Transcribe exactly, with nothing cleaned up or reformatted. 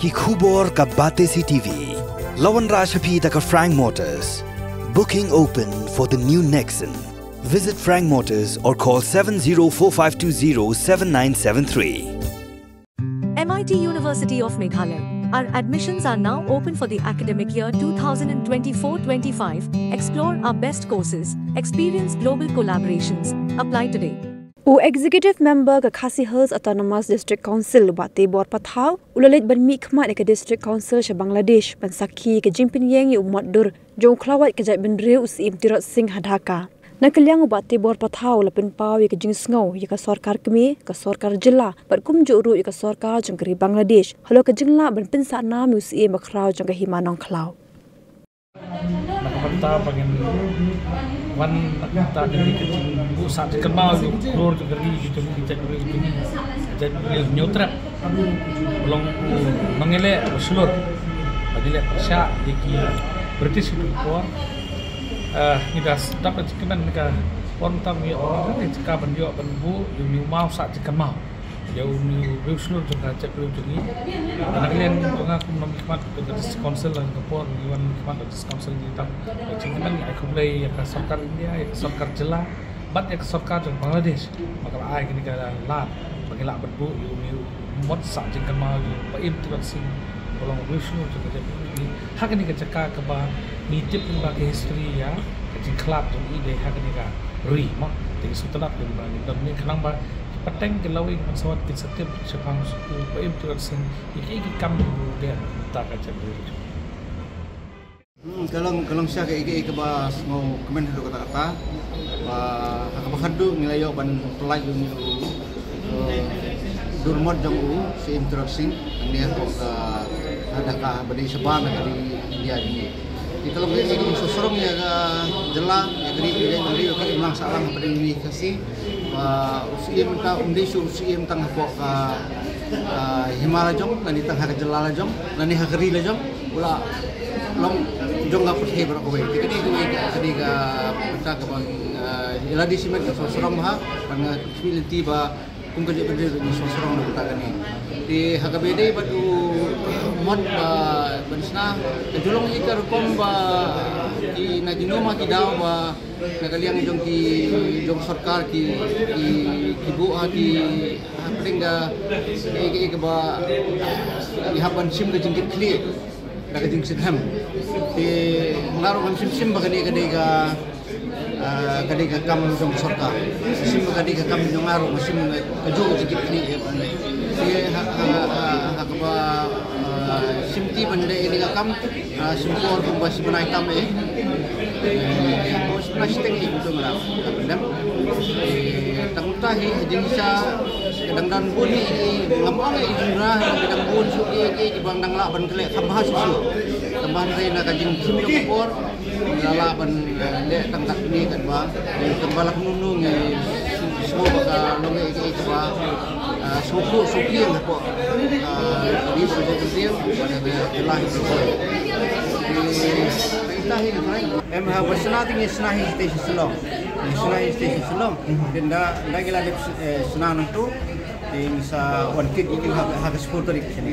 Ki khubor ka Batesi T V. La wanrah sha phi da ka Frank Motors. Booking open for the new Nexon. Visit Frank Motors or call seven zero four five two zero seven nine seven three. M I T University of Meghalaya. Our admissions are now open for the academic year twenty twenty-four twenty-five. Explore our best courses, experience global collaborations. Apply today. U Executive Member ka Khasi Hills Autonomous District Council, u Bah Teibor Pathaw, u la leit ban mihkhmat ïa ka District Council sha Bangladesh ban sakhi ïa ka jingpynïeng ïa u mot dur jong u khlawait ka jaitbynriew, u Syiem Tirot Sing, ha Dhaka. Na ka liang u Bah Teibor Pathaw u la pynpaw ïa ka jingsngew ïa ka sorkar kmie, ka sorkar jylla bad kumjuh ruh ïa ka sorkar jong ka ri Bangladesh halor ka jinglah ban pynsahnam ïa u Syiem bakhraw jong ka Hima Nongkhlaw. Na ka bynta ba ngin wan na ka bynta ka jingbuh sah jingkynmaw ïa u klur jong ka ri, jong ka jaitbynriew, jong ka jaitbynriew Hynñiewtrep, ba long u nongïaleh ba shlur, ba ngi leh pyrshah ïa ki British ha ka por. Eh, ngi da sdang da jingkmen na ka por mynta, ngi ïoh ka jaka ban ïoh ban buh ïa une u maw sah jingkynmaw ïa une u riew shlur jong ka jaitbynriew jong ngi. Na ka liang jong nga kum u nongmihkhmat jong ka District Council, ha ka por ngi wan mihkhmat jong ka District Council, ngi tam jingkmen, ngi ai khublei ïa ka sorkar India, ïa ka sorkar jylla bad ïa ka sorkar jong Bangladesh ba ka la ai kane ka lad ba ngi lah ban buh ïa une u mot sah jingkynmaw ïa u Bah Syiem Tirot Sing, ba long u riew shlur jong ka jaitbynriew jong ngi, ha kane ka jaka kaba ngi tip ba ka history ïa ka jingkhlad jong i dei ha kane ka ri, mo. Te ngi sngewtynnat ba ngin don hangne khnang ba ki pateng ki lawei ki pansawat kin sa tip shaphang u Bah Syiem Tirot Sing, ïa ki, ïa ki kam kiba u leh na ka bynta ka jaitbynriew. Hmm, ka long, ka long shisha kaei kaei kaba sngewkmen haduh katta katta. Ba ha kaba khatduh ngi la ïoh ban pyllait ïa une u, eh, dur mot jong u Syiem Tirot Sing hangne hapoh ka, ha Dhaka, ba dei shabar na ka ri India jong ngi. Te ka long kaei kaei kaba sngewsarong ïa ka jylla, ïa ka ri, ïa ka ri, ïa ka imlang sahlang hapdeng une u Khasi. Ba u Syiem mynta um dei shuh u Syiem tang hapoh ka, ah, hima la jong, lane tang ha ka jylla la jong, lane ha ka ri la jong, u la long jong ka pyrthei baroh kawei. Te kane kawei ka, kane ka bynta kaba, ah, ïa lade shimet ka sngewsarong bha, bad nga kyrmen lynti ba kum ka jaitbynriew ngi sngewsarong na ka bynta kane. Te ha kaba ïadei bad u mot ba ban shna, ka ju long hi ka rukom ba ki, na kino ma ki daw ba na ka liang jong ki, jong sorkar ki, ki, ki buh ha ki, ha pdeng ka, ki, ki, kaba ki hap ban shim ka jingkitkhlieh da ka jingshitrhem. Te nga ruh ngam shym shim ba kane ka dei ka, ah, ka dei ka kam jong sorkar. Shim ba ka dei ka kam jong nga ruh, nga shim kajuh ka jingkitkhlieh ïa kane. Te ha, ha, ha, ha kaba, ah, shim ti ban leh ïa kane ka kam, ah, shim por kumba shi bnai tam eh. Eh, ko shi bnai shiteng eh, kumto nga la, la pyndem. Eh, tang mynta hi, ha jingshisha ka dang don bun hi, ngam ong eh, i jingra, ka dang bun shuh ki, ki, kiba dang lah ban khleh kham bha shuh shuh. Tang ba hynrei na ka jingshim jong ka por, ngi la lah ban, eh, leh tang katne, katba, eh, tang ba la kumno ngi sngew ba ka long eh, eh, kaba, eh, sngewthuh sngewthiang hapoh, eh, ka ri, ka jaitbynriew, bad ka jylla hi baroh. Te, te ita hi ka trai. Em, ha, ba shna te ngi shna hi sha Shillong. Ngi shna hi sha Shillong. Te ynda, ynda ngi la dep, eh, shna nangto, te ngi sa wan kit ïa ki ha, ha ka shiphew tarik shane.